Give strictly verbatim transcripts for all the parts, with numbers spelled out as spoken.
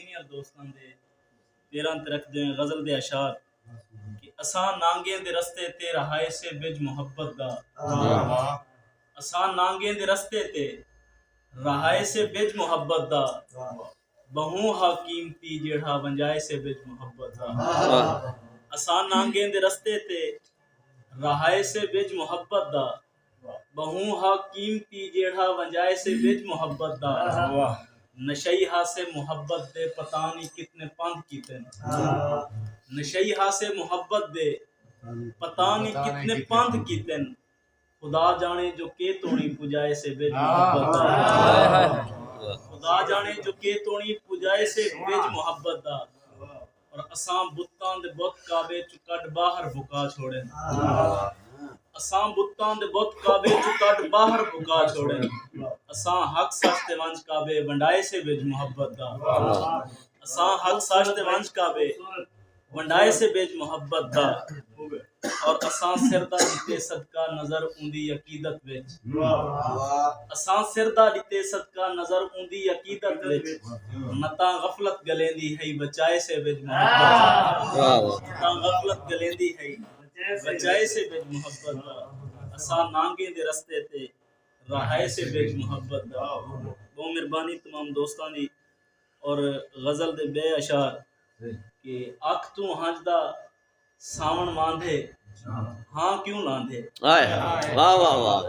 سینئر دوستاں دے پیراں تے رکھدے ہوئے غزل دے اشعار کہ اساں نانگیں دے رستے تے رہائے سے بج محبت دا۔ اساں نانگیں دے رستے تے رہائے سے بج محبت دا۔ بہوں ہا قیمتی جیڑھا ونجائے سے بج محبت دا۔ اساں نانگیں دے رستے تے رہائے سے بج محبت دا۔ بہوں ہا قیمتی جیڑھا ونجائے سے بج محبت دا۔ نشئی ہا سے محبت دے پتہ نی کتنے پندھ کیتن۔ نشئی ہا سے محبت دے پتہ نی کتنے پندھ کیتن۔ خدا جانے جو کے توڑی پجائے سے بج محبت دا۔ خدا جانے جو کے توڑی پجائے سے بج محبت دا۔ اور اساں بتاں دے بت کعبے چوں کڈھ باہر بھکا چھوڑن۔ اساں بتاں دے بت کعبے چوں کڈھ باہر بھکا چھوڑن۔ اساں حق سچ تے ونج کعبے ونڈائے سے بج محبت دا۔ اساں حق سچ تے ونج کعبے ونڈائے سے بج محبت دا۔ اور اساں سر دا ݙتے صدقہ نظر اوندی عقیدت وچ۔ اساں سر دا ݙتے صدقہ نظر اوندی عقیدت وچ۔ نہ تاں غفلت گلیندی ہئی بچائے سے بج محبت دا۔ نہ تاں غفلت گلیندی ہئی بچائے سے بج محبت دا۔ اساں نانگیں دے رستے تے رہائے سے بج محبت دا۔ بہوں مہربانی تمام دوستاں دی۔ اور غزل دے ٻئے اشعار کہ اکھ توں ہنج دا ساوݨ واندھے ہاں کیوں لاندھے۔ ہائے ہائے، واہ واہ واہ۔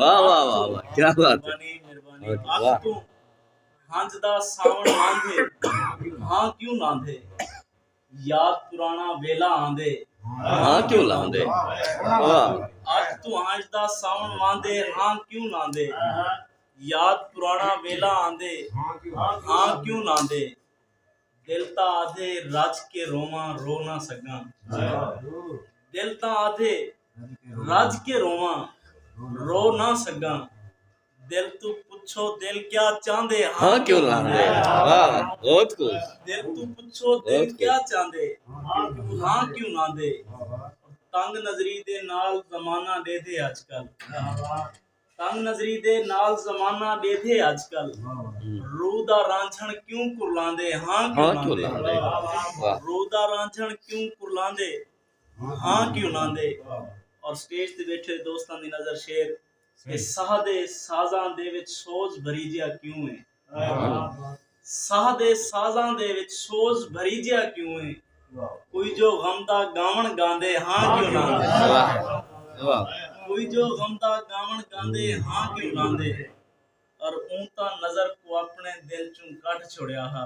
واہ واہ واہ واہ، کیا بات ہے۔ مہربانی مہربانی۔ واہ۔ اکھ توں ہنج دا ساوݨ واندھے ہاں کیوں لاندھے۔ یاد پراݨا ویلا آندے ہاں کیوں لاندھے۔ واہ۔ اکھ توں ہنج دا ساوݨ واندھے ہاں کیوں لاندھے۔ یاد پراݨا ویلا آندے ہاں کیوں لاندھے۔ دل تاں آدھے رج کے روواں رو نہ سگاں۔ دل تاں آدھے رج کے روواں رو نہ سگاں۔ دل توں پچھو دل کیا چاہندے ہاں کیوں لاندھے۔ واہ، بہت خوب۔ دل توں پچھو دل کیا چاہندے ہاں کیوں لاندھے۔ تنگ نظری دے نال زمانہ ݙیدھے اڄ کل۔ تنگ نظری دے نال زمانہ ݙیدھے اڄ کل۔ روح دا رانجھݨ کیوں کرلاندے ہاں کیوں لاندھے۔ واہ۔ روح دا رانجھݨ کیوں کرلاندے ہاں کیوں لاندھے۔ اور سٹیج تے ٻیٹھے دوستاں دی نظر شعر کہ ساہ دے سازاں دے وچ سوز بھریجیا کیوں ہے۔ ساہ دے سازاں دے وچ سوز بھریجیا کیوں ہے۔ کوئی جو غم دا ڳاوݨ ڳاندے ہاں کیوں لاندھے۔ واہ، واہ۔ کوئی جو غم دا ڳاوݨ ڳاندے ہاں کیوں لاندھے۔ اور اوں تاں نظر کوں اپݨے دل چوں کڈھ چھوڑیا ہا۔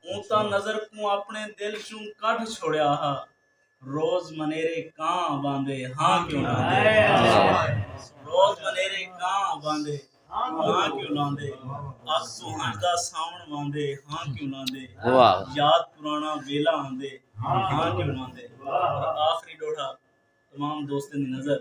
اوں تاں نظر کوں اپݨے دل چوں کڈھ چھوڑیا ہا۔ روز منیرے کاں ٻاندے ہاں کیوں لاندھے۔ روز منیرے کاں ٻاندے ہاں کیوں لاندھے۔ اکھ توں ہنج دا ساوݨ واندے ہاں کیوں لاندھے۔ واہ۔ یاد پراݨا ویلا آندے ہاں کیوں لاندھے۔ اور آخری تمام دوستیں دی نظر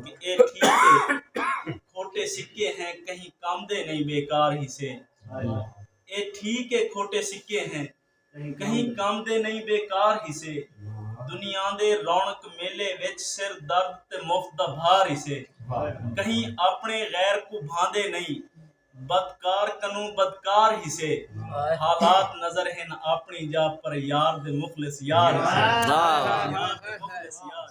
کہ اے ٹھیک ہے، کھوٹے سکے ہیں، کہیں کم دے نہیں، بیکار ہیسے۔ اے ٹھیک ہے، کھوٹے سکے ہیں، کہیں کم دے نہیں، بیکار ہیسے۔ دنیا دے رونق میلے وچ سر درد تے مفت دا بھار ہیسے۔ کہیں اپنے غیر کوں بھاندے نہیں، بدکار کنوں بدکار ہیسے۔ حالات نظر ہن اپنی جا، پر یار دے مخلص یار ہیسے۔ واہ۔ یار دے مخلص یار۔